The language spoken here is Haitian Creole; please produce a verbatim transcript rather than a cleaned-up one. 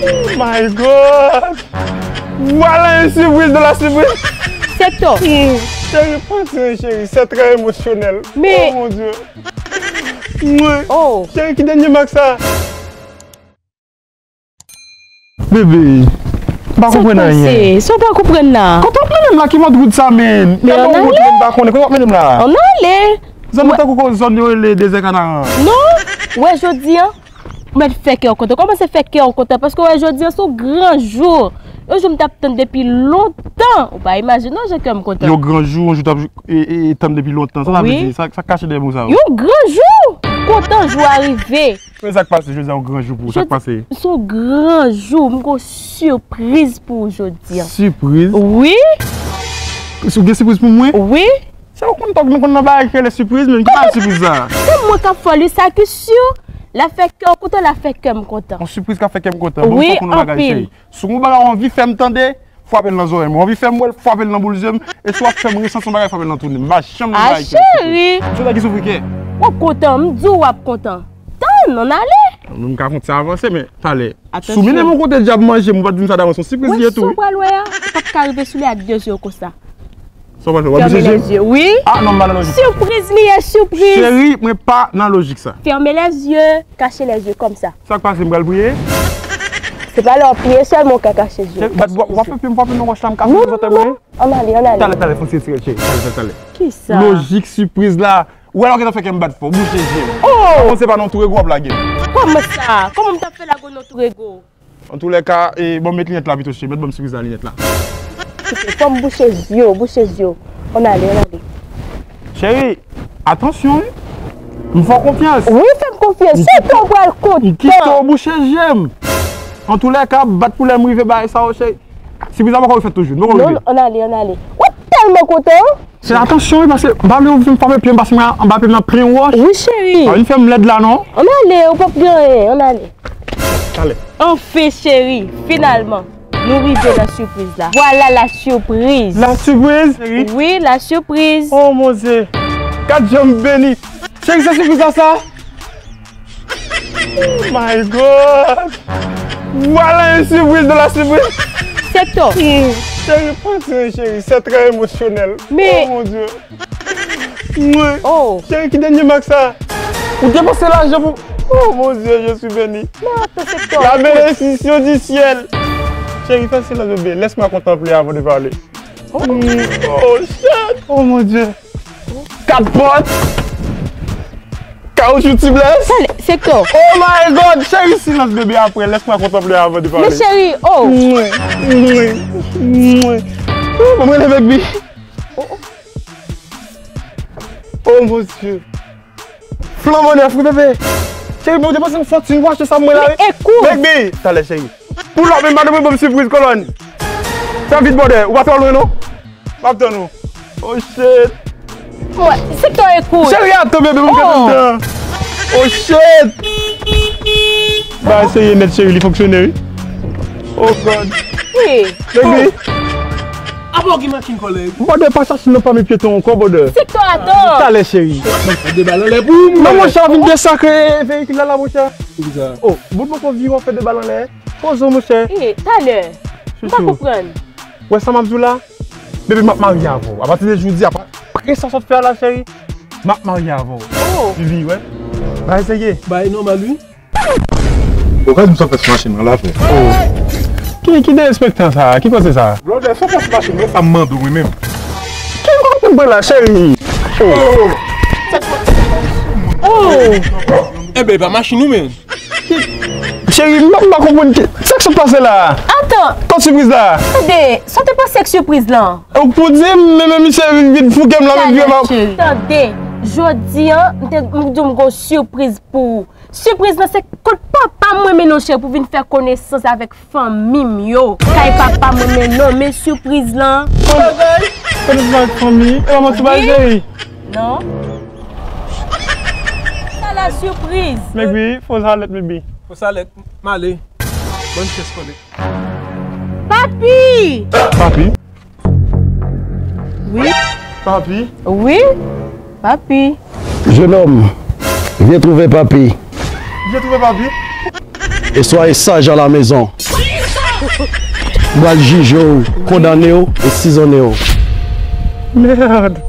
Oh my God! Voilà une surprise de la surprise! Sektò. Cheri, pa di anyen, cheri, c'est très émotionnel. Men oh mon Dieu. Mwen. Oh. Cheri, ki dènye mak sa? Bebe, m pa konprann anyen. Sa k pase? Sa w pa konprann la? Kote w ap mennen m la? Ki mòd wout sa, men? Men ann ale. Gade yon wout, men m pa konnen. Kote w ap mennen m la? Ann ale. Zòn nan tankou zòn yo rele dezè Kanaran. Non, wè jodi a, ou mèt fè kè w kontan. Kòmanse fè kè w kontan, paske wè jodi a se yon gran jou. Yon jou m t ap tann depi lontan. Ou pa imajine non jan kè m kontan. Yon gran jou, yon jou w t ap e, e, e, tann depi lontan. Sa sa vle di? Sa, sa k kache dèyè mo sa yo? Yon gran jou! Kontan jou a rive. Men sa k pase jodi a, yon gran jou pou ou. Sa k pase? Se yon gran jou. M gen yon sipriz pou ou jodi a. Sipriz? Wi. Si w gen sipriz pou mwen? Wi. Se ou konn tòg nou konn nan bagay ki rele sipriz, men ki bagay sipriz sa? Se mwen k ap fè li, sa ki si. L ap fè kè w kontan, l ap fè kè m kontan. Yon sipriz k ap fè kè m kontan. Wi, anpil. Si w gon bagay w anvi fè m tande, frape l nan zòrèy mwen. W anvi fè m wè l, frape l nan boul zye m. E si w ap fè m resanti yon bagay, frape l nan twou nen m. M pa janm nan bagay ki rele sipriz. Cheri. Jodi a ki soufri kè. W ap kontan, m di w w ap kontan. Tann, ann ale. Mwen m ka konn sa avanse, men talè. Si w mennen m yon kote dyab manje m, ou pa t di m sa davans, yon sipriz li ye tou wi. Wè sa w pral wè a, ou p ap ka rive sou li ak de zye w konsa. Sa w pral fè? W ap bouche je m? Ferme les yeux, wi. Ah non, m pa nan lojik sa. Sipriz li ye, sipriz. Cheri, mwen pa nan lojik sa. Ferme les yeux, cache les yeux, kòmsa. Sa k pase, m pral priye? Se pa lè w ap priye sèlman w ka kache je w. Bat, w ap frape m, frape m nan wòch la, m kase zòtèy mwen. Ann ale, ann ale. Talè, talè, fò n tire, tire, tire. Talè, talè, talè. Kisa? Lojik sipriz la. Ou wè la w gentan fè kè m bat fò, bouche je m. Oh! Kòman se pa nan tou rego w ap lage m? Kòman sa? Kòman m t ap fè lage w nan tou rego? Antoulèka, e, bon, met linèt la pito, cheri. Met ban m sipriz la linèt la. Fò m bouche zye w, bouche zye w. Ann ale, ann ale. Cheri, atansyon, wi. M fè w konfyans. Wi, fè m konfyans. Sèten w pral kontan. M kite w bouche je m. Antoulèka, bat pou lè m rive bay sa yo, cheri. Sipriz la poko fèt toujou. Li poko rive. Non, ann ale, ann ale. W ap tèlman kontan. Cheri, atansyon, wi, paske m pa vle ou vin frape pye m, paske mwen anba pye m nan plen wòch. Wi, cheri. Pa vin fè m lèd la, non. Ann ale, ou p ap gen anyen, ann ale. Talè. Anfen, cheri, finalman, nou rive nan sipriz la. Voilà la surprise. La surprise? Wi, la surprise. Oh, mon Dieu. Gad jan m beni. Cheri, se sipriz la, sa? Oh my God! Voilà une surprise de la surprise! Sektò. Cheri, pa di anyen, cheri, c'est très émotionnel. Men oh mon Dieu. Mwen. Oh. Cheri, ki dènye mak sa? Ou depanse lajan pou. Oh mon Dieu, je suis béni. Men atann, Sektò. La bénédiction du ciel. Cheri, fè silans, bébé. Laisse-moi contempler avant de parler. Oh. Mm, oh, shit. Oh mon Dieu. Kat pòt. Kawoutchou ti blès. Talè, Sektò. Oh my God, cheri, silans, bébé, après. Laisse-moi contempler avant de parler. Men cheri, oh. Mwen, mwen, mwen. Oh, mwen leve bi. Oh, oh. Oh mon Dieu. Flanbo nèf wi, bebe. Cheri, mwen te panse yon fòtin pou achte sa mwen la wi. Men e kou. Bebe, talè cheri. Pou lòt, men pa depi ban m sipriz kolòn. Fè vit bòdè, ou pa twò lwen non. M ap tann ou. Oh shit. Mwen, Sektò e kou. Cheri, atann bebe, mwen k anndan. Oh shit. Ba eseye nèt cheri, li fonksyone wi. Oh God. Wi. Bebe. Apa w gen machin kòlèg? Bòdè pa chache nan pami pyeton ankò, bòdè. Sektò atann. Talè cheri. Mwen fè de bal anlè pou ou. Non monchè, w vin desakre veyikil la la monchè. Poukisa? Oh, bout mwen poko vire w fè de bal anlè. Poze w monchè. E, talè. M pa konprann. Wè sa m ap di w la? Bebe, m ap marye avè w. Apati de jodi a, apre sa w sot fè a la cheri, m ap marye avè w. Oh. Vivi, wè. Ba eseye. Ba e nòmal wi. Ou ka di m sa w fè sou machin nan la, frè? Oh. Ki, ki derespektan sa? Ki koze sa? Blòdè, sa w fè sou machin nan, sa m mande w, wi, menm. Ki kote m pran la, cheri? Oh. Oh. Enben, e pa machin ou menm. Cheri, m pa, m pa konprann ki, sa k sot pase la? Atann. Kot sipriz la? Tande, sa w te panse k sipriz lan? Ou k pou di m, men, men misye vin, vin fouke m la, men vye m ap. Tande, jodi a, m te, m di w m gon sipriz pou ou. Sipriz lan se kot papa m mwen mennen w cheri pou vin fè konesans avèk fanmi m yo. Kay papa m mwen mennen w, men sipriz lan. Konesans avèk fanmi? E manman tou bay cheri. Non. Sa la sipriz. Maybe, fo sa lèt, maybe. Fo sa lèt, m ale. Bonne chance, konnen. Papi! Papi? Wi. Papi? Wi. Papi. Jeune homme, viens trouver papi. Viens trouver papi? Et soyez sages à la maison. M pral jije w, kondane w e sizonnen w. Merde.